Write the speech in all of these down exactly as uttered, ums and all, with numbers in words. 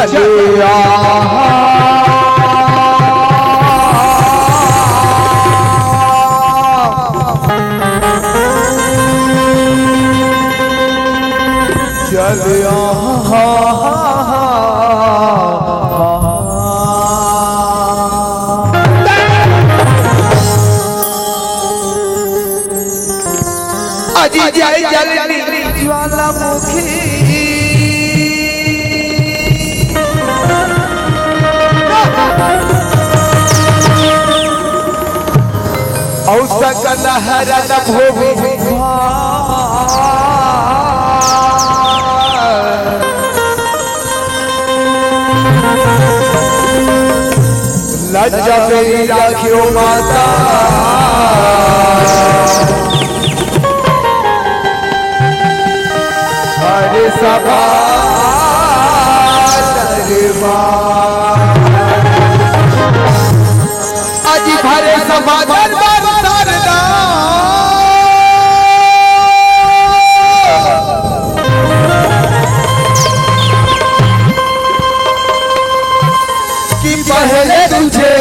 चलिया। चलिया। अजी जय जल ज्वालामुखी। औ सकल हरन भोग। लज्जा मेरी राखियो माता। हर सभा दरबार। अजी भरे सभा दरबार शारदा। कि पहले तुझे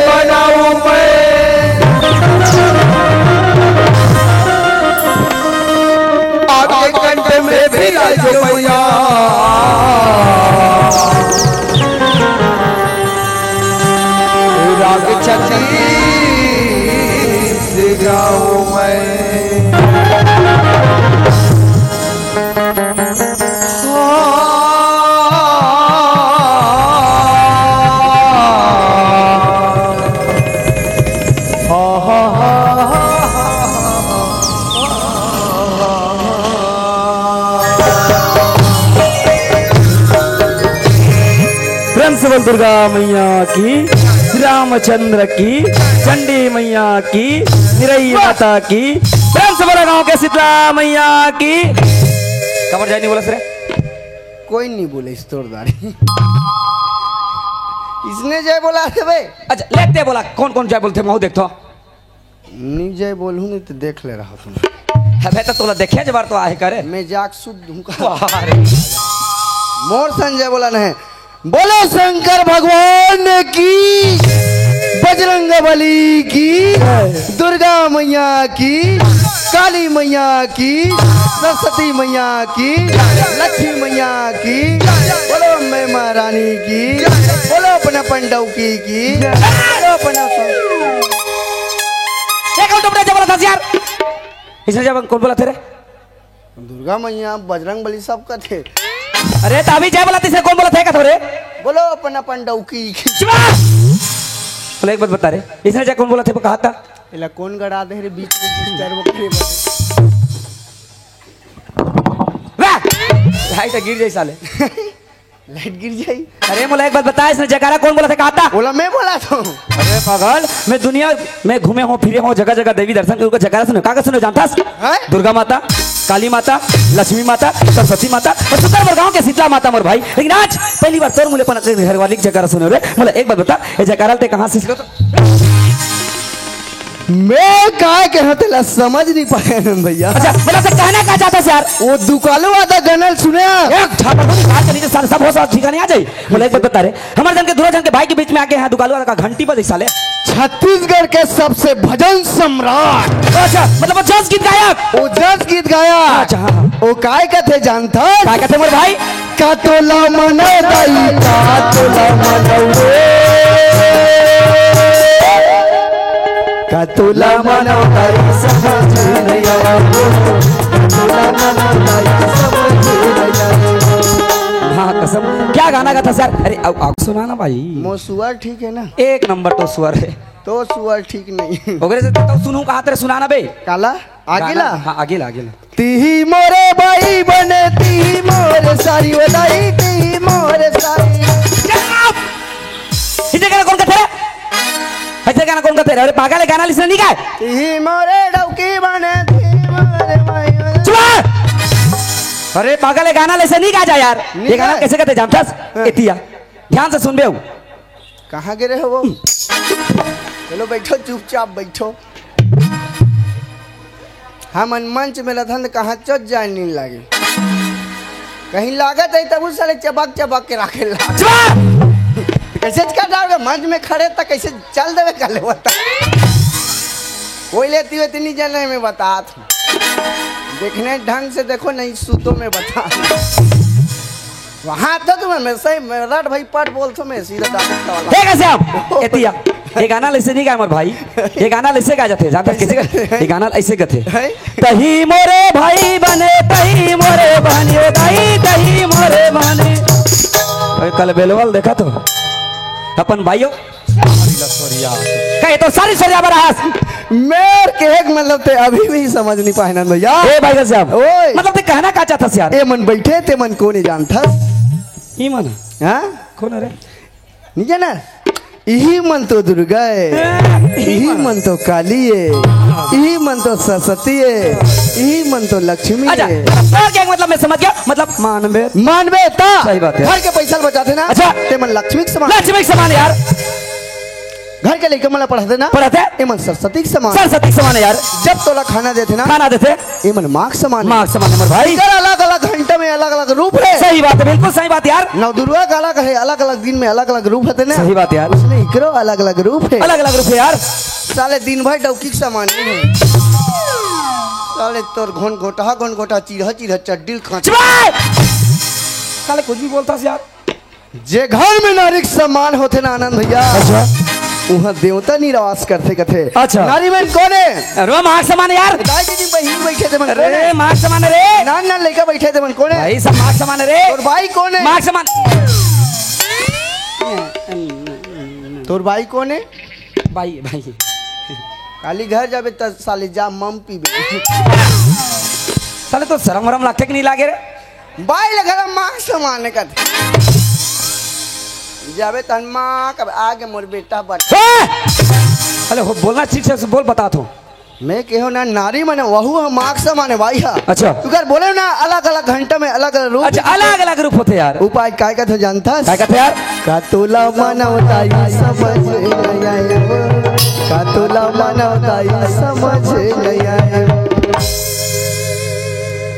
मनाऊं मैं। आपके कंठ में भी राजो मैया। राग छत्तीस गाऊं मैं। प्रेम से बोल दुर्गा मैया की, श्री रामचंद्र की, चंडी मैया की, निरई माता की। प्रेम से बोला गांव के शीतला मैया की। कमर जाए नहीं बोला सर। कोई नहीं बोले इस तोरदारी। इसने जय बोला थे बे। अच्छा, लेते बोला, कौन कौन जय बोलते, मैं देख तो। नहीं जय बोलूँ नहीं तो देख ले रहा तुम। अबे तो तोला देखे जबार तो आहे करे। मैं जाग शुद्ध हूँ का? वाह रे। मोर संजय बोला नहीं। बोलो शंकर भगवान की, बजरंग बली की, दुर्गा मैया की, काली मैया की, सरस्वती मैया की, लक्ष्मी मैया की। बोलो अम्बे महारानी की। बोलो अपना पंडौकी की। बोलो अपना एक मिनट, जय बोला था यार। इसने जय कौन बोला था रे? दुर्गा मैया, बजरंग बली सब कथे। अरे, तो अभी जय बोला, तीसरे कौन बोला था, कथो रे? बोलो अपन, अपन डौकी। चुप रह। बोले, एक बात बता रे, इसने जय कौन बोला था, वो कहा था? एला कौन गड़ा दे रे बीच में, disturb करे बस। वाह! भाई तो गिर जाए साले। लाइट गिर जाई। अरे मोला एक बात बता, इसने जयकारा कौन बोला था, कहा था? बोला मैं बोला था। अरे पागल, मैं दुनिया में घूमे हों, फिरे हों, जगह जगह देवी दर्शन करके जयकारा सुने। का का सुने जानता है? हैं? दुर्गा माता, काली माता, लक्ष्मी माता, सरस्वती माता और सुंदर मोर गांव के शीतला माता मोर भाई। लेकिन आज पहली बार तोर मुले अपन घरवाली के जयकारा सुने रे। मोला एक बात बता, ये जयकारा ते कहाँ से सीखो तो? मैं काय कहत ला समझ नहीं पाए आनंद भैया। अच्छा, मतलब तो कहना का चाहता है यार? वो दुकालो वाला गनल सुने। एक झापड़ को निकाल के नीचे सारे सब होश और ठिकाने आ जाए। बोले, एक बात बता रे, हमारे जन के दूरा जन के भाई के बीच में आके यहाँ दुकालो वाला का घंटी बजे साले। छत्तीसगढ़ के सबसे भजन सम्राट। अच्छा, मतलब वो जस गीत गायक। वो जस गीत गायक। अच्छा, हाँ, हाँ। वो काय कथे जानता? काय कथे मोर भाई? का तोला मनो दाई, का तोला मनो रे। का तोला मनो दाई, समझ नहीं आवा। का तोला मनो दाई, समझ नहीं आवा। हाँ, कसम। क्या गाना गाता सर? अरे, आओ, आओ, सुना ना भाई। मो सुअर ठीक है ना? एक नंबर तो सुअर है। तो सुअर ठीक नहीं। ओकरे से तो सुनू कहा तेरे सुना ना बे। काला? आगे ला? गाना, हाँ, आगे ला, आगे ला। तिही मोरे बाई बने, तिही मोरे सारी ओ दाई, तिही मोरे सारी। चुप! इसे गाना कौन कथे रे? इसे गाना कौन कथे रे? अरे पागल है, गाना लिसने नहीं गाए। तिही मोरे डौकी बने, तिही मोरे बाई बने। चुप! अरे पागल है, गाना लिसने नहीं गा जा यार। नहीं ये गाना गाए। कैसे कहते जानता? हाँ। एतिया। ध्यान से सुन बे। कहाँ गिरे हो वो? चलो बैठो, चुपचाप बैठो। हमन मंच में लथन त कहाँ चोट जाए नहीं लागे। कहीं लागत है तब साले चबक चबक के राखे ला। चुप! कैसे कर डालोगे? मंच में खड़े त कैसे चल देवे कर ले बता। कोई लेती हो इतनी जने में बता। देखने ढंग से देखो, नहीं सूतों में बता। वहाँ तो तुम्हें मैं सही, मैं रट भाई पट बोल तो मैं सीधा डाल वाला। हे कैसे आप? एतिया। ये गाना ऐसे नहीं गाए मोर भाई। ये गाना ऐसे गाए जाते हैं। जानता कैसे? ये गाना ऐसे गाते हैं। हैं? तही मोरे भाई बने, तही मोरे बहनी, ओ दाई, तही मोरे बहनी। अरे कल बेलवल देखा तो अपन भाइयों। कहे तो सारी सरिया बरहास। मेर के एक मतलब ते अभी भी समझ नहीं पाए ना भैया। ए भाई साहब, ओए। मतलब ते कहना का चाहता यार? ए मन बैठे ते मन को नहीं जानता। ई मन? हाँ? कौन है रे? नहीं जाना? इही मन तो दुर्गा है, इही मन तो काली है, इही मन तो सरस्वती है, इही मन तो लक्ष्मी अच्छा, है। तोर के मतलब मैं समझ गया, मतलब मानबे। मानबे ता। सही बात है। घर के पैसा बचाते ना। अच्छा। ते मन लक्ष्मी के समान। लक्ष्मी के समान यार। घर के लइका मन ला पढ़ाते ना। पढ़ाते। ए मन सरस्वती के समान। सरस्वती के समान है यार। जब तोला खाना देते ना। खाना देते। एमन माँ के समान हे। माँ के समान हे, मोर भाई। एकर अलग-अलग घंटा में अलग-अलग रूप हे। सही बात हे, बिल्कुल सही बात यार। नवदुर्गा के अलग हे, अलग-अलग दिन में अलग-अलग रूप हे तेने। सही बात यार। उसने एकरो अलग-अलग रूप हे। अलग-अलग रूप हे यार। साले दिन भर डौकी के समान हे। साले तोर घोन घोटा, घोन घोटा, चिरहा, चिरहा, चड्डी ल खांच। चुप! साले कुछ भी बोलता से यार। जे घर में नारी के सम्मान होथे ना आनंद भैया, अच्छा। उहाँ देवता निवास करथे कथे। अच्छा। नारी मन कोन हे? अरे माँ के समान यार। दाई दीदी बहिनी बइठे ते मन कोन हे? अरे माँ के समान रे। नान नान लइका बइठे ते मन कोन हे? भाई सब माँ के समान रे। तोर भाई कोन हे? माँ के समान। तोर भाई कोन हे? भाई, भाई। काली घर जाबे त साले जा मम पीबे। साले तो शरम वरम लागे कि नहीं लागे रे? बाई ले घरा माँ के समान हे कथे। जाबे तहन माँ कब आगे मोर बेटा बट। ए! अरे हो, बोलना ठीक से बोल, बता तो। मैं केहो ना नारी मन वहू ह माँ के समान हे भाई हा। अच्छा। तू कर बोले ना अलग-अलग घंटा में अलग-अलग रूप। अच्छा, अलग-अलग रूप होथे यार। उपाय काय कथे जानथस? काय कथे यार? का तोला मानवताई समझ नहीं आए वो, का तोला मानवताई समझ नहीं आए।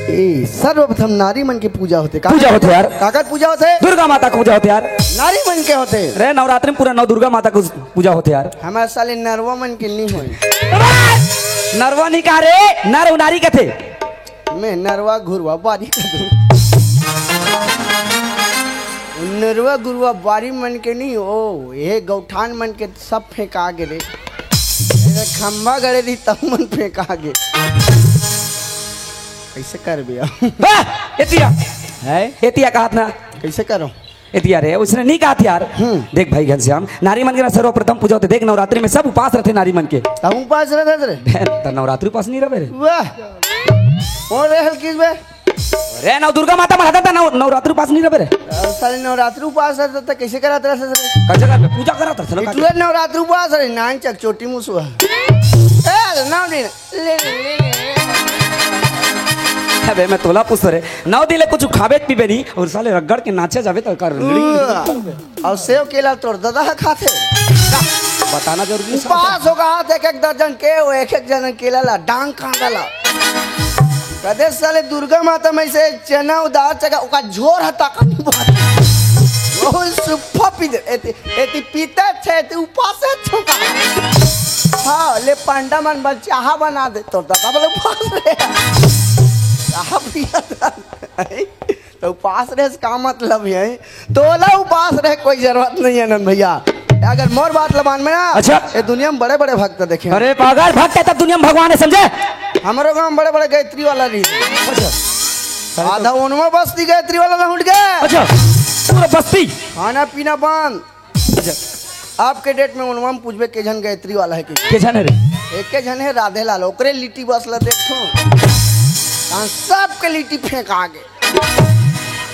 ए, सर्वप्रथम नारी मन के पूजा होथे। काकर? पूजा होथे यार। काकर पूजा होथे? दुर्गा माता के पूजा होथे यार। नारी मन के होथे। रे, नवरात्रि में पूरा नौ दुर्गा माता के पूजा होथे यार। हमर साले नरवा मन के नहीं होय। नरवा नहीं कहा रे, नर अउ नारी कथे। मैं नरवा घुरवा बारी कथे। नरवा घुरवा बारी मन के नहीं हो, ये गौठान मन के सब फेंका गे रे। ये खंभा गड़े रही तब मन फेंका गे। कैसे करबे अब? वाह! एतिया। है? एतिया कहत ना। कैसे करो? एतिया रे, उसने नहीं कहा था यार। हम्म। देख भाई घनश्याम, नारी मन के ना सर्वप्रथम पूजा होथे। देख नवरात्रि में सब उपास रहिथे नारी मन के। तब उपास रहिथे रे? त नवरात्रि उपास नहीं रहे रे। वाह। कौन रे हल्की बे? रे नव दुर्गा माता मन हता नव, नवरात्रि उपास नहीं रहे रे। अब साले नवरात्रि उपास रहिथे त कैसे करत रहिथे रे? कैसे करबे? पूजा करत रहिथे ना। इतने नवरात्रि उपास रहे, नान चक चोटी मुसुआ। ए, नौ दिन। ले, ले, ले, ले। अबे, मैं तोला पूछत हों रे, नौ दिन ले कुछ खाबे पीबे नहीं अउ साले रगड़ के नाचे जाबे त कर। अउ सेव केला तोर ददा ह खाथे। बताना जरूरी हे। उपास हो गा, एक एक दर्जन के, वो एक एक जन केला ला, डांग कांदा ला। कदे साले दुर्गा माता में से चना अउ दाल चका, ओका झोर हता का। वो सुप्पा पी दे, एती एती पीते थे, एती उपासे छुपा। हाँ, ले पंडा मन बर चाहा बना दे, तोर ददा बोले उपास रहे। चाहा पिया था। त उपास रहे से का मतलब हे? तोला उपास रहे कोई जरूरत नहीं हे नंद भैया। अगर मोर बात ल मानबे ना, अच्छा। ये दुनिया में बड़े-बड़े भक्त देखे। अरे पागल, भक्त हे तब दुनिया में भगवान हे, समझे? हमरो गांव में बड़े-बड़े गायत्री वाला रही। अच्छा। आधा ओनवा बस्ती गायत्री वाला लहुट गे। अच्छा, पूरा बस्ती। खाना पीना बंद। अच्छा, अब के डेट में ओनवा में पूछबे के झन गायत्री वाला हे कि? के झन हे रे? एके झन हे राधेलाल, ओकरे लिट्टी बस ला देखथों। हाँ, सबके लिट्टी फेंका गे।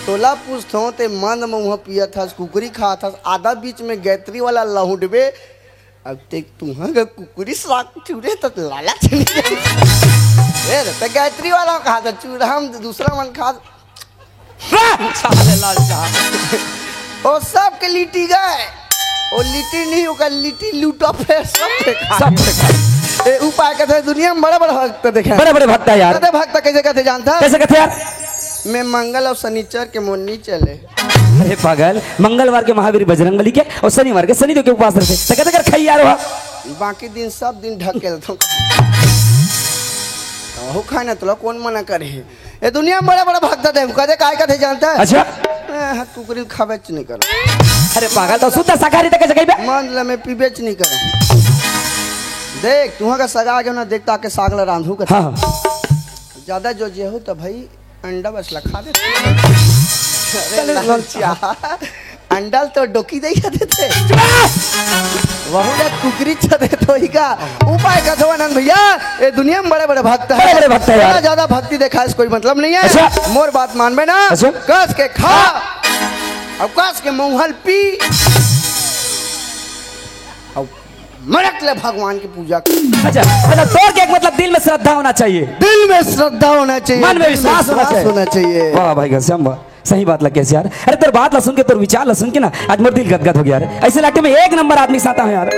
तोला पूछथों, ते मंद में उहाँ पियत हस, कुकरी खात हस, आधा बीच में गायत्री वाला लहुटबे, अब ते तुहाँ का कुकरी साग चूरे त लाला चली जाए। ए, ते गायत्री वाला कहा था, चूरा हम दूसरा मन खा। साले लाल साहब। ओ सबके लिट्टी गे। ओ लिट्टी नहीं, ओकर लिट्टी लूटा फेर सब फेंका। सब फेंका। ए, उपाय कथे दुनिया में बड़े-बड़े भक्त देखे। बड़े-बड़े भक्त हे यार। कथे भक्त कैसे कथे जानता? कैसे कथे यार? मैं मंगल अउ शनिचर के मोर नी चले। अरे पागल, मंगलवार के महावीर बजरंगबली के अउ शनिवार के शनिदेव के उपवास रहिथे। त कते कर खाई यार वह? बाकी दिन सब दिन ढकेलथों। वहू खाए ना, तोला कोन मना करे हे? ए दुनिया में बड़ा बड़ा भक्त हे, कदे काय कथे जानता है? अच्छा। ए, हाँ, कुकरी खाबेच नहीं कर। अरे पागल, त शुद्ध शाकाहारी तक जगह पे। मान ले, मैं पीबेच नहीं कर। देख, तुहा का सगा आगे ना, देख ताके साग ला रांधू कर। हाँ, हाँ। ज्यादा जो जे हो तो भाई अंडा बस ला खा दे। अरे चल, लाल लाल चाह। अंडा ल तो डोकी दे ही देते। वहू ना कुकरी छदे तो ही का। उपाय कथो आनंद भैया, ए दुनिया में बड़े बड़े भक्त है। बड़े बड़े भक्त है यार। ज्यादा ज्यादा भक्ति देखा से कोई मतलब नहीं है। अच्छा। मोर बात मानबे ना। अच्छा। कस के खा। अब कस के मुंहल पी। अब मरक ले भगवान की पूजा कर। अच्छा, मतलब तोर के एक मतलब दिल में श्रद्धा होना चाहिए। दिल में श्रद्धा होना चाहिए, मन में दिल में विश्वास होना विश्वास चाहिए। होना चाहिए। वाह भाई घनश्याम, वाह, सही बात लग गया यार। अरे तोर बात ला सुन के, तोर विचार ला सुन के ना, आज मोर दिल गदगद हो गया यार। ऐसे लाटे में एक नंबर आदमी साथ है यार।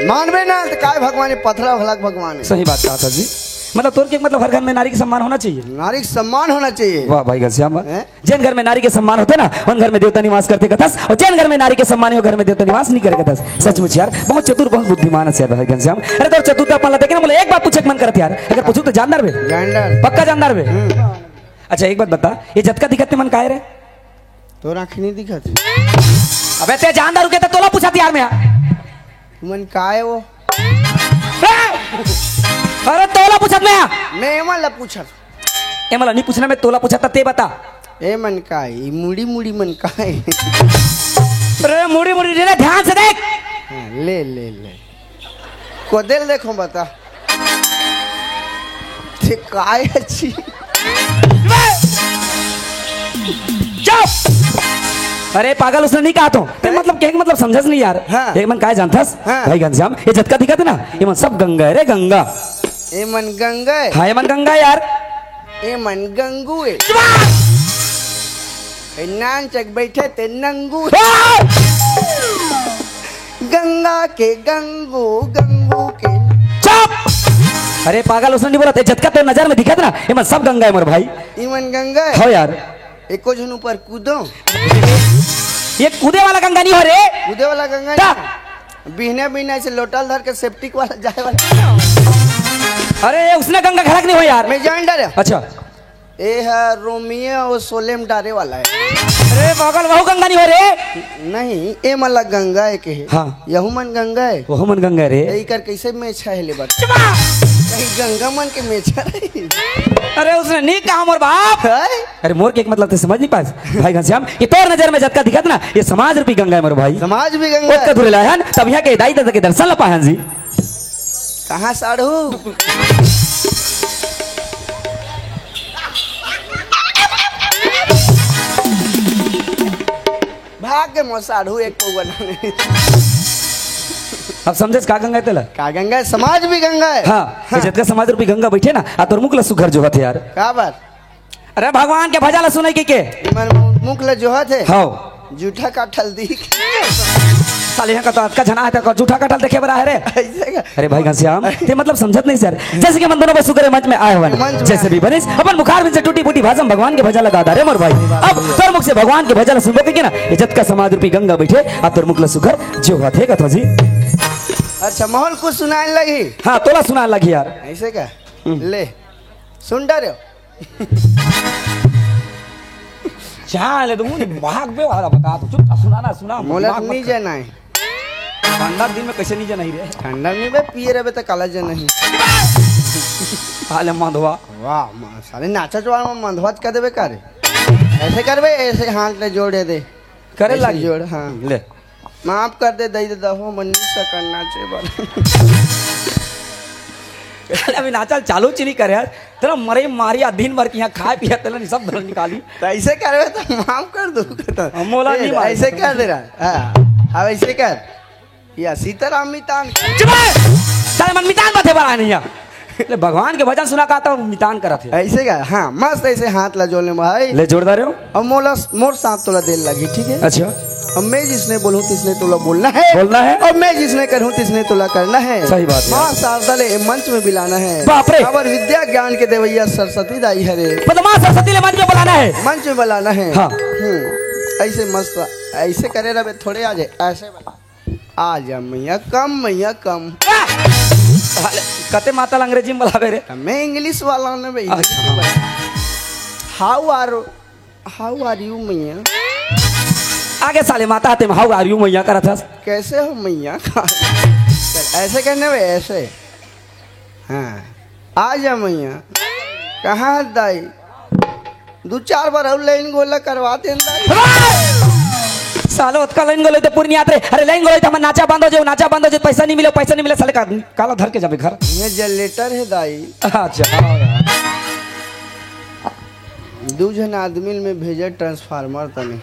मानबे ना तो काय भगवान, ये पथरा भला भगवान है। सही बात कहा था जी। मतलब तोर के मतलब हर घर में नारी के सम्मान होना चाहिए। नारी के सम्मान होना चाहिए। वाह भाई घनश्याम, वाह। हैं? जेन घर में नारी के सम्मान होथे ना, ओन घर में देवता निवास करथे कथस, अउ जेन घर में नारी के सम्मान हे, ओ घर में देवता निवास नहीं करे कथस। सचमुच यार, बहुत चतुर, बहुत बुद्धिमान हे यार भाई घनश्याम। अरे तोर चतुरता पन ला देख के ना, मोला एक बात पूछे के मन करत यार। अगर पूछूं तो जानदार बे? जानदार। पक्का जानदार बे? हम्म। अच्छा एक बात बता, ये जतका दिखत हे मन काय रे? तोर आँखी नहीं दिखत हे? अबे ते जानदार हो के त तोला पूछत यार मैं। मन काय वो? अरे तोला पूछत मैं। मैं एमन ला पूछत। एमन ला नहीं पूछना, मैं तोला पूछत, ते बता। ए मन का, ई मुड़ी मुड़ी मन का है? अरे मुड़ी मुड़ी रे, ध्यान से देख। हाँ, ले, ले, ले। कोदेल देखो बता। ते काय अच्छी। चुप! अरे पागल, उसने नहीं कहा तो। ते हैं? मतलब, कहे के मतलब समझस नहीं यार। हाँ। एक मन काय जानथस? हाँ। भाई घनश्याम, ये जतका दिखत हे ना, ये मन सब गंगा है रे, गंगा। ए मन गंगा है? हाँ, ये मन गंगा है यार। ए मन गंगू है। चुप! ए नान चक बैठे ते नंगू है। हाँ! गंगा के गंगू, गंगू के। चुप! अरे पागल, उसने नहीं बोला, ते जतका तो नजर में दिखत ना, ये मन सब गंगा है मोर भाई। ई मन गंगा है? हाँ यार। एको झन ऊपर कूदो। ये कूदे वाला गंगा नहीं हो रे। कूदे वाला गंगा ता- नहीं। बिहने बिहने ऐसे लोटा ल धर के सेप्टिक वाला जाए वाला। अरे, ये उसने गंगा घड़क नहीं हो यार। मैं जान डारे। अच्छा। ए है रोमियो और सोले में डारे वाला है। अरे, पागल, वहू गंगा नहीं हो रे। नहीं, ए मला गंगा है के है। हाँ। यहू मन गंगा है। वहू मन गंगा है रे। ए, इकर कैसे मेछा है ले बता। चुप! कहीं गंगा मन के मेछा रही। अरे, उसने नहीं कहा मोर बाप। है? अरे मोर के एक मतलब ते समझ नहीं पास भाई घनश्याम, ये तोर नजर में जतका दिखत ना, ये समाज रूपी गंगा है मोर भाई। समाज भी गंगा ओतका है। दूर लाहन, तब यहाँ के दाई ददा के दर्शन ला पाहन जी। कहाँ साढ़ू? भाग के मोर साढ़ू एक पौवा नहीं। अब समझे का गंगा है तेला? का गंगा है? समाज भी गंगा है। हाँ, हाँ। ये जतका समाज रूपी गंगा बैठे ना, आ तोर मुख ला सुघर जोहत हे यार। का बात? अरे भगवान के भजन ला सुनई के के? मन मुख ला जोहत हे। हाँ। जूठा काठल दिख। साले यहाँ का तो अतका झना है, तो जूठा काठल देखे बरा है रे। ऐसे का? अरे भाई घनश्याम, ते मतलब समझत नहीं सर। जैसे कि मन दोनों बस सुकरे मंच में आए हुए हैं। मंच में जैसे आए। भी बनिस, अपन मुखार बिन से टूटी फूटी भाषा में भगवान के भजन लगा दा रे मोर भाई। अब तोर मुख से भगवान के भजन ला सुनबो के ना, ये जतका समाज रूपी गंगा बैठे, आ तोर मुख ला सुघर जोहत हे कथो जी। अच्छा, माहौल कुछ सुनाए लगी। हाँ, तोला सुनाए लगी यार। ऐसे का? हम्म। ले, सुन डरे हो। चाह ले तो मुझे भाग पे वाला बता दो। चुप, सुना ना, सुना, मोला दिमाग मत नहीं खा। जाना है। ठंडा दिन में कैसे नहीं जाना ही रे? ठंडा में बे पिए रहबे तो काला जाना ही। साले मंधवा। वाह, माँ, साले नाचा चुआ में मंधवा कर देबे का रे? ऐसे करबे, ऐसे हाथ ले जोड़े दे। करे ऐसे लागी। जोड़, हाँ। ले। माफ कर दे, दई दे, दहो, मन नहीं सकन नाचे बर। अभी नाचल चालू च नहीं करे यार। तेरा मरे मारिया दिन भर की यहाँ खाए पिया, तेरा नहीं सब धन निकाली। तो ऐसे करबे तो माफ कर दो। हम मोला ए, नहीं मार। ऐसे कर दे रहा। हाँ, अब ऐसे कर। या सीताराम मितान। चुप रह! साले मन मितान बाते बड़ा नहीं है। ले भगवान के भजन सुना का तो मितान करत है। ऐसे का? हाँ, मस्त ऐसे हाथ ला जोड़ ले भाई। ले जोरदार हो। अब मोला, मोर साथ तोला देर लगी, ठीक है? अच्छा। अब मैं जिसने बोलूं तिसने तोला बोलना है। बोलना है। अब मैं जिसने करूं तिसने तोला करना है। सही बात है। माँ शारदा ले ए मंच में बिलाना है। बाप रे। अबर विद्या ज्ञान के देवैया सरस्वती दाई हरे। मतलब माँ सरस्वती ले मंच में बुलाना है। मंच में बुलाना है। हाँ। हम्म, ऐसे मस्त, ऐसे करे रहे थोड़े आ जाए, ऐसे बना। आ जा मैया कम, मैया कम। आ! साले, कते माता ला अंग्रेजी में बुलावे रे? मैं इंग्लिश वाला हूँ ना भाई। अच्छा, हाँ। How are, how are you मैया? आगे साले माता आते में how are you मैया करत हस। कैसे हो मैया? ऐसे कहने में ऐसे। हाँ, आ जा मैया। कहाँ है दाई? दू चार बार अउ लाइन गोला करवा दे दाई। सालो ओतका लाइन गोला तो पूरी नहीं आत रे। अरे लाइन गोला तो हमर नाचा बंद हो जाए, नाचा बंद हो जाए, पैसा नहीं मिले, पैसा नहीं मिले, साले का काला धर के जाबे घर। ये जनरेटर है दाई। अच्छा, हाँ यार। दू झन आदमी में भेजे ट्रांसफार्मर तने।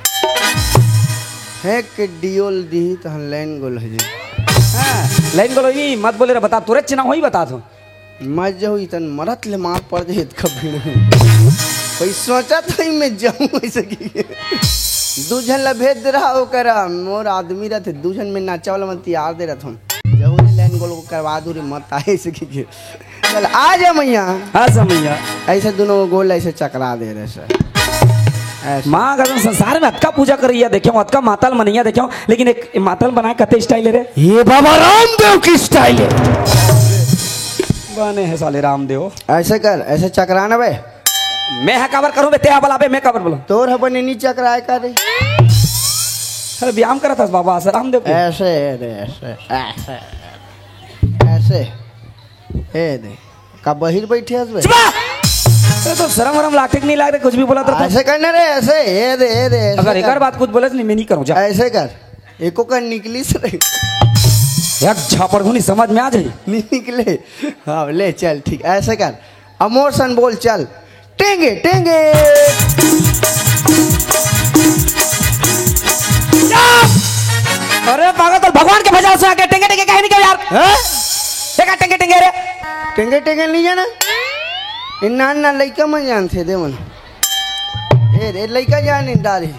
है के डियोल दी तहन लाइन गोल है जी। हाँ, लाइन गोला नहीं, मत बोले रे, बता, तोरे चुनाव होई बता तू। मर जाऊ, इतन मरत ले मार पड़ जाए, इतका भीड़ में। कोई सोचा तो ही मैं जाऊँ ऐसे की। दू झन ला भेज दे रहा ओकरा, मोर आदमी रहते, दू झन में नाचा वाला मन तैयार दे रहत हम। जहू ले लाइन गोल को करवा दू रे, मत आए ऐसे की। चल, आ जा मैया। हाँ, समैया। ऐसे दोनों गोल ऐसे चकरा दे रहे सर। ऐसे। माँ कसम, संसार में अतका पूजा करैया देखे हूँ, अतका मातल मनैया देखे हूँ, लेकिन एक मातल बनाए कते स्टाइल है रे? ये बाबा रामदेव की स्टाइल है। बने है साले रामदेव। ऐसे कर, ऐसे चकरा ना बे। मैं हा काबर करूँ बे, ते हा बला बे, मैं काबर बोला? तोर हा बने नी चकराए का रे? अरे व्यायाम करत हस बाबा, आसाराम देव के। ऐसे, ऐसे, ऐसे, ऐसे, ऐसे। ए दे, का बहिर बैठे हस बे? चुप रह! अरे तो शर्म वरम लागथे कि नहीं लागथे, कुछ भी बोला तो। ऐसे करना रे, ऐसे, ए दे, ए दे, ऐसे अगर कर। एकर बात कुछ बोले तो नहीं, मैं नहीं करूँ, जा। ऐसे कर, एको कर निकली से रे। एक झापड़ को नहीं समझ में आ जाए। नहीं निकले। हाँ, ले चल, ठीक, ऐसे कर। अमोर सन बोल, चल। टेंगे, टेंगे। अरे पागल, तो भगवान के भजन सुना के टेंगे, टेंगे कहे नहीं क्यों यार? हैं? देखा टेंगे, टेंगे रे। टेंगे, टेंगे नहीं जाना? ये नान ना लइका मन जानथे, दे मन। ए रे, लइका जाने डारे।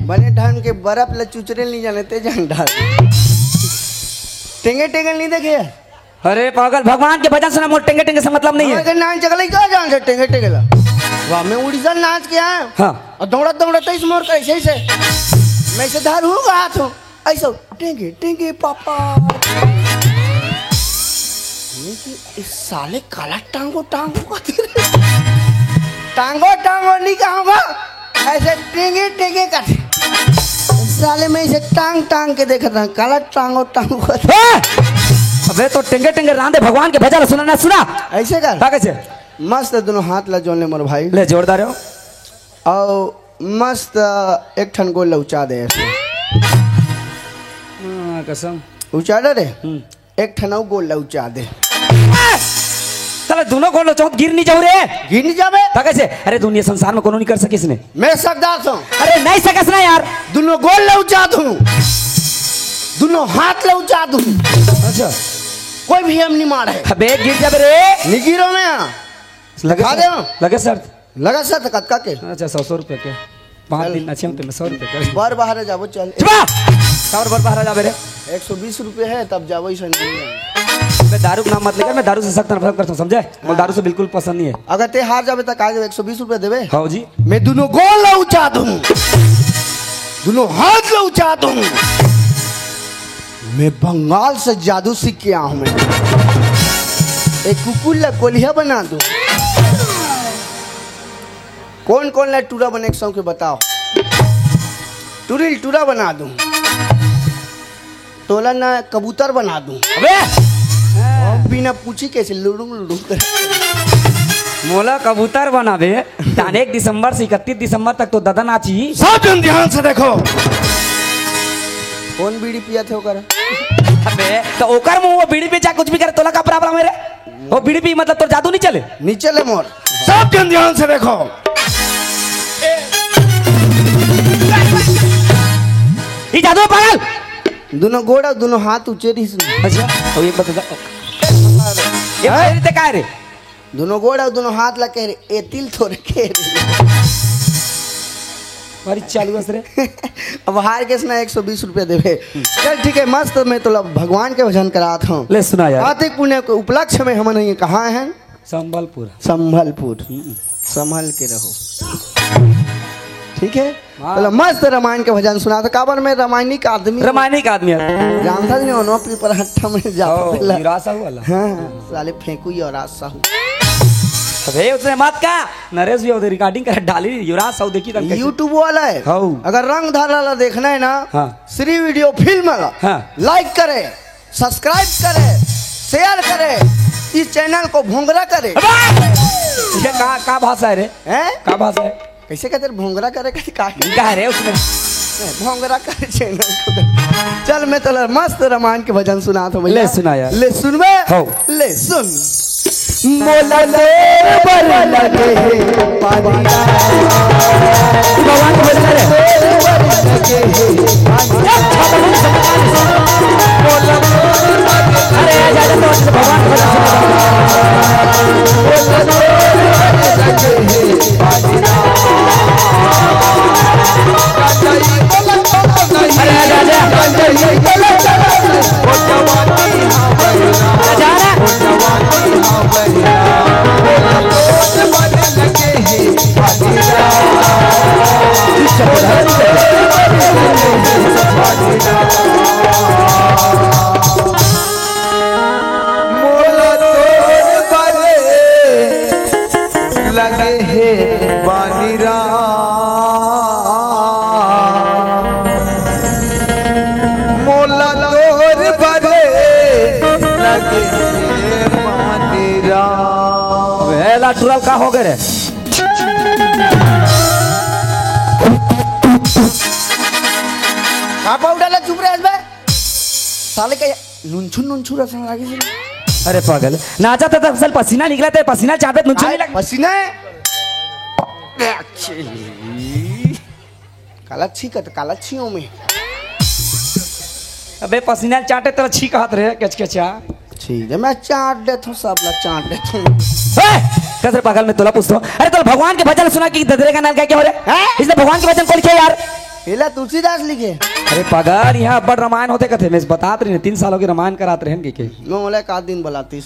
बने ढंग के बर्फ ल चुचरे नहीं जाने, ते जान डारे। टेंगे, टेंगे नहीं देखे? अरे पागल, भगवान के भजन सुना, मोर टेंगे टेंगे से मतलब नहीं है। अरे नान चकले का जान से टेंगे टेंगे ला। वाह, मैं उड़ीसा नाच के आया। हाँ। और दौड़त दौड़त इस मोर कैसे से मैं इसे धार हूँ हाथ हूँ। ऐसा टेंगे टेंगे पापा। ये कि इस साले काला टांगो टांगो का तेरे। टांगो टांगो नहीं कहूँगा। ऐसे टेंगे टेंगे कर। साले मैं इसे टांग टांग के देख रहा हूँ, काला टांगो टांगो कर। ए! अबे तो टेंगे टेंगे रांधे भगवान के भजन सुना ना सुना। ऐसे कर। का कैसे? मस्त दोनों हाथ ला जोड़ ले मोर भाई। ले जोरदार हो। और मस्त एक ठन गोल लउचा दे ऐसे। हाँ, कसम। उचाड़ा रे। हम्म। एक ठन अउ गोल लउचा दे। साला दोनों गोल लउचाऊं त गिर नहीं जाऊं रे। गिर नहीं जाबे। त कैसे? अरे दुनिया संसार में कोनो नहीं कर सकिस ने। मैं सकदार हूँ। अरे नहीं सकस ना यार। दोनों गोल लउचा दूं। दोनों हाथ लउचा दूं। अच्छा। कोई भी हम नहीं मारे। अबे गिर जाबे रे। नहीं गिरो मैं। लगे खा सर। दे। लगे सर। लगा सर त कतका के? अच्छा, सौ, सौ रुपये के। पाँच चल। दिन अच्छे होते में सौ रुपये के। बर बाहर जाबो, चल। चुप रह! काबर बर बाहर जाबे रे? एक सौ बीस रुपये है, तब जाबो, ऐसा नहीं है। मैं दारू का नाम मत लेकर, मैं दारू से सख्त नफरत करता हूँ, समझे? मैं दारू से बिल्कुल पसंद नहीं है। अगर ते हार जाबे त का देबे, एक सौ बीस रुपये देबे? हाँ जी। मैं दोनों गोल लउचा दूँ, दोनों हाथ लउचा दूँ। मैं बंगाल से जादू सीख के आया हूँ मैं। एक कुकुर ला कोलिया बना दूँ। कौन कौन ला टूरा बने के शौक है बताओ। टूरी ल टूरा बना दूं। तोला ना कबूतर बना दूं। अबे! और बिना पूछी कैसे लुड़ुंग लुड़ुंग कर। मोला कबूतर बनाबे, तान एक दिसंबर से इकतीस दिसंबर तक तो ददा नाची। सब जन ध्यान से देखो। कौन बीड़ी पिया थे ओकर? अबे, तो ओकर मुंह वो बीड़ी पे जा कुछ भी करे, तोला का प्रॉब्लम है रे? वो बीड़ी पी मतलब तोर जादू नहीं चले? नहीं चले मोर। सब जन ध्यान से देखो। ये जादू है पागल। दोनों गोड़ और दोनों हाथ ऊंचे रहिस। अच्छा, अब एक बात बता। ये हैं? पैर ते काय रे? दोनों गोड़ और दोनों हाथ ला कह रे, ए तिल थोरे कह रे। अरे चालू हस रे। अब हार गेस ना, एक सौ बीस रुपया देबे। चल ठीक है, मस्त, मैं तोला भगवान के भजन करात हूँ। ले सुना यार। कार्तिक पुण्य के उपलक्ष्य में हमन ये कहा है, संबलपुर। संभलपुर। संभल के रहो। ठीक है? हाँ। तोला मस्त रामायण के भजन सुनात हूँ, काबर मैं रामायणिक आदमी हूँ। रामायणिक आदमी है। जानता नहीं, ओनो पीपर हट्ठा में जाता ओ, पहला। युवराज साहू वाला। हाँ, साले फेंकू युवराज साहू। अबे उसने मत का, नरेश भी उधर recording कर डाली, युवराज साहू देखी तन कैसे। YouTube वाला है। हाँ। अगर रंग धारा ला देखना है ना, हाँ। श्री वीडियो फिल्म ला हाँ। Like करे, subscribe करे, share करे, इस channel को भोंगरा करे। अबे! ये का, का भाषा है रे? हैं? का भाषा है? कैसे कहते रे, भोंगरा करे, कैसे का? का रे उसमें? नहीं, भोंगरा करे channel को। चल, मैं तो मस्त रामायण के भजन सुनात हूँ भैया। ले सुना यार। ले सुनबे? हो। ले सुन। मोला तोर बर लगे हे पानी। भगवान को बजा ले। अरे, आ जा, जा, तो भगवान को बजा ले। अरे, आ जा, आ जा। आ जा रे। मोला तोर बरे लगे हे बानी राम, मोला तोर बरे लगे हे बानी राम। अबे लाटुरल का हो गए रे? का पाउडर ला चुप रहे बे? साले का नुनछुन नुनछुन रसन लागे से। अरे पागल, नाचा था तब सल पसीना निकला था, पसीना चाहते नुनछुन आय, नहीं लगा। पसीना है? काला छींकत, काला छींकत में। अबे पसीना चाटे तो छींकत रहे, कचकचा। ठीक है, मैं चाट देता हूँ, सब ला चाट देता हूँ। ए, कस रे पागल, मैं तोला पूछता हूँ। अरे तोला भगवान के भजन सुना कि ददरे का नाल गाय के हो रे? हैं? इसने भगवान के भजन कौन लिखे यार? एला तुलसीदास लिखे। अरे पागल, यहाँ अब्बड़ रामायण होथे कथे, मैं बतात रहे, तीन सालों के रामायण करात रहे हैं कि के। मैं बोला एक आध दिन बलातीस।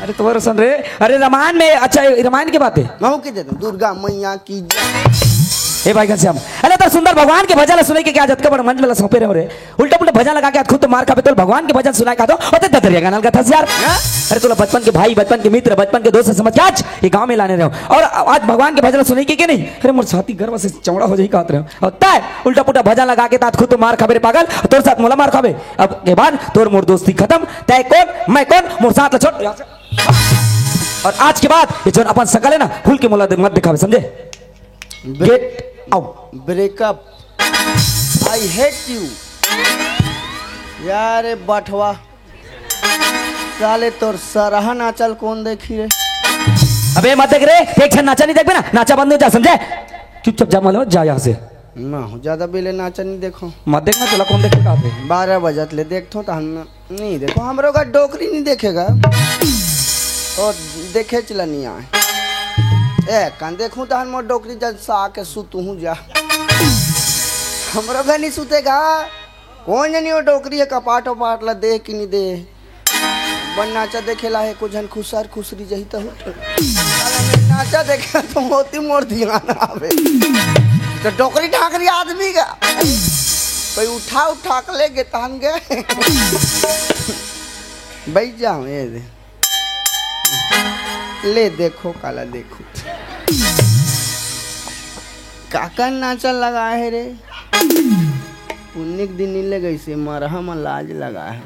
अरे तोर सन रे, अरे रामायण में, अच्छा रामायण के बात है। मैं हूँ के देता हूँ, दुर्गा मैया की जय। हे भाई घनश्याम, अरे तोर सुंदर भगवान के भजन ला सुने के क्या जतका बड़ मंच में ला सौंपे रहे हो रे? उल्टा पुल्टा भजन लगा के आज खुद तो मार खाबे, तोला भगवान के भजन सुनाए का तो, ओते ददरिया गाना लगा था यार। हाँ? अरे तोला बचपन के भाई, बचपन के मित्र, बचपन के दोस्त समझ के आज ये गांव में लाने रहे हो। और आज भगवान के भजन सुने के, के नहीं? अरे मोर छाती गर्व से चौड़ा हो जाई कहत रहे हो। और तय उल्टा पुल्टा भजन लगा के तात खुद तो मार खाबे रे पागल, और तोर साथ मोला मार खाबे। अब के बाद तोर मोर दोस्ती खत्म, तय कौन, मैं कौन, मोर साथ ला छोड़। और आज के बाद ये जोन अपन सकल है ना, खुल के मोला दे-, मत दिखावे, समझे? Get out। Breakup। I hate you। यार ए बठवा, साले तोर सरहा नाचल कौन देखी रे? अबे मत देख रे, एक झन नाचा नहीं देखबे ना, नाचा बंद हो जा, समझे? चुपचाप जा, मालूम जा यहाँ से। मैं हूँ ज्यादा बेले नाचा नहीं देखो। मत देखना, तोला कौन देखे का बे? बारह बजत ले देखथो तो हम नहीं देखो, हमरो का डोकरी नहीं देखेगा। ओ देखे चला नहीं आए। ए कान देखूं तहन मोर डोकरी जद सा के सुतहूं जा। हमरो घर नहीं सुतेगा। कौन जानी वो डोकरी है कपाट वपाट ला दे कि नहीं दे। बन नाचा देखे ला है कुछ झन खुसर खुसरी जही तो। नाचा देखे तो मोती मोर ध्यान आवे। तो डोकरी ढाकरी आदमी का कोई उठा उठा के ले गे तहन गे। बैठ जाओ ये दे। ले देखो काला देखो। काका नाचा लगा है रे। पुन्नी के दिन ले गई से मरहा म लाज लगा है।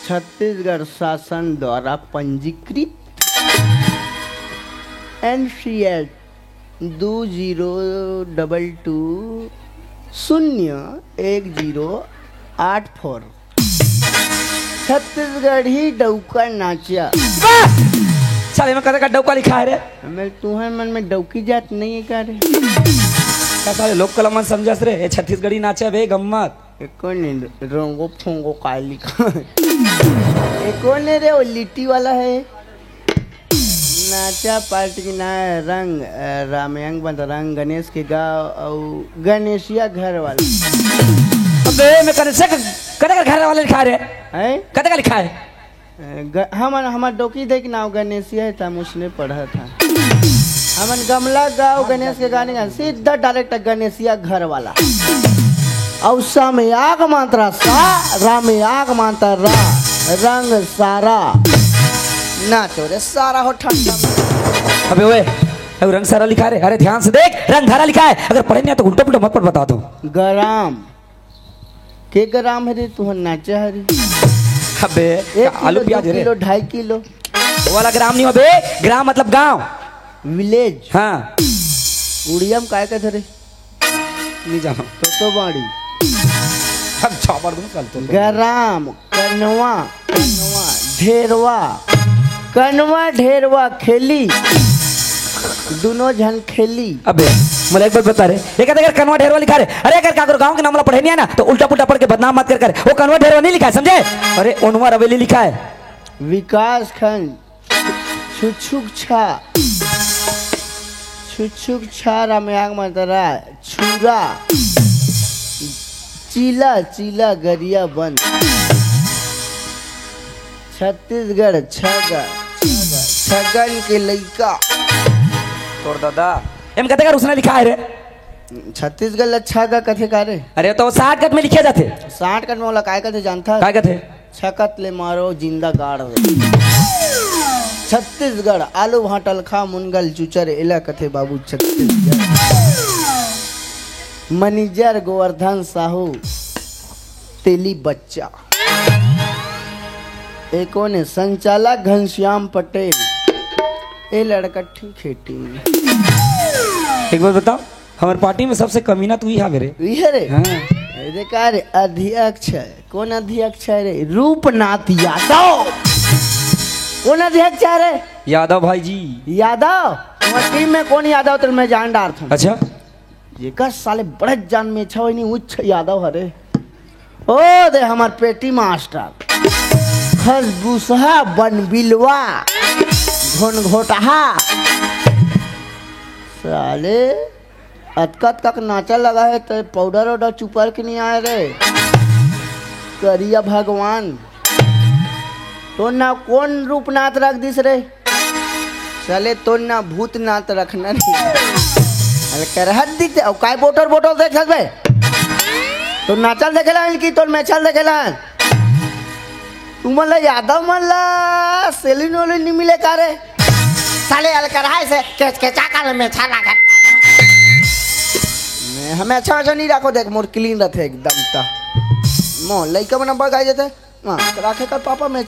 छत्तीसगढ़ शासन द्वारा पंजीकृत एनसीएल दो जीरो डबल टू शून्य एक जीरो आठ फोर। छत्तीसगढ़ी डौका नाचा। वाह! साले में कतका डौका लिखा है रे? हमें तुहर मन में डौकी जात नहीं है का रे? का साले लोक कला मन समझस रे? ये छत्तीसगढ़ी नाचा बे गम्मत। एको नहीं, रोंगो फोंगो का लिखा है? एको नहीं रे, वो लिट्टी वाला है। नाचा पार्टी के नाम रंग, अ, रामयंग बंद रंग, गणेश के गाँव अउ गणेशिया घर वाला। अबे, मैं कनेशिया के, कते कर घर वाले लिखा रे? हैं? कते कर लिखा है? अ, ग-, हमन, हमर डोकी दे के नाम गणेशिया है, त हम उसने पढ़ा था। हमन गमला गाँव गणेश के गाने गा, सीधा डायरेक्ट गणेशिया घर वाला। अउ सा में आग मात्रा सा, रा में आग मात्रा रा, रंग सारा। नाचो रे सारा हो ठंडा में। अबे ओए, अबे रंग सारा लिखा रे। अरे ध्यान से देख, रंग धारा लिखा है। अगर पढ़े नहीं आए तो उल्टा पुल्टा मत पढ़, बता दो। गराम। के गराम हरे, तुहन नाचे हरे। अबे, एक आलू किलो, प्याज दो रे। किलो, ढाई किलो। वो वाला ग्राम नहीं हो बे, ग्राम मतलब गांव। विलेज। हाँ। उड़िया में काय कथे रे? नहीं जानो। तो, तो बाड़ी। अब छापड़ दूं कल तो। गराम, कनवा, कनवा, ढेरवा, कनवा ढेरवा खेली, दोनों झन खेली। अबे, मोला एक बात बता रे, एक अगर कनवा ढेरवा लिखा रे, अरे अगर काकरो गांव के नाम ला पढ़े नहीं है ना, तो उल्टा पुल्टा पढ़ के बदनाम मत कर कर। वो कनवा ढेरवा नहीं लिखा है, समझे? अरे ओनवा रवेली लिखा है। विकास खंड। छुछुक छा, छुछुक छा रामयांग मतरा, छुरा, चीला, चीला गरिया बंद। छत्तीसगढ़ छगा, छगा, छगन के लइका। तोर दादा। एम कते का रुसना लिखा है रे? छत्तीसगढ़ ला छगा कथे का रे? अरे तो साठ कट में लिखे जाथे। साठ कट में ओला काय कथे जानथा? काय कथे? छकत ले मारो, जिंदा गाड़ दे। छत्तीसगढ़, आलू भांटल खा, मुनगल चुचर, एला कथे बाबू छत्तीसगढ़। मैनेजर गोवर्धन साहू, तेली बच्चा। एको ने संचालक घनश्याम पटेल। ए लड़का ठीक है टीम में। एक बार बताओ। हमर पार्टी में सबसे कमीना तू ही हावे रे। इहे रे। हाँ। ए दे का रे, अध्यक्ष है। कौन अध्यक्ष है रे? रूपनाथ यादव। कौन अध्यक्ष है रे? यादव भाई जी। यादव? तुम्हार टीम में कौन यादव, तो मैं जान डारथों। अच्छा। जेकर साले बड़े जान में छवई नहीं, उच्च यादव हरे। ओ दे हमर पेटी मास्टर, खसबुसहा बनबिलवा, घोनघोटहा। साले अतका अतका के नाचा लगा है, तो पाउडर वाउडर चुपर के नहीं आए रे। करिया भगवान, तो ना कौन रूपनाथ रख दिस रे? साले तोर ना भूतनाथ रखना नहीं। अरे करहत दिखते, अउ काय बोटर बोटर देख सकबे? तो नाचल देखेला कि तोर मेछल देखेला? तुमन ला यादव मन ला सेलिन ओलिन नहीं मिले का रे? साले अलकरहाय से केच केचा का ले मेछा लागत। मैं, हमें अच्छा अच्छा नहीं रखो, देख मोर क्लीन रहते एकदम ता। मो लइका मन बगाई देते। हाँ, राखे कर पापा मैं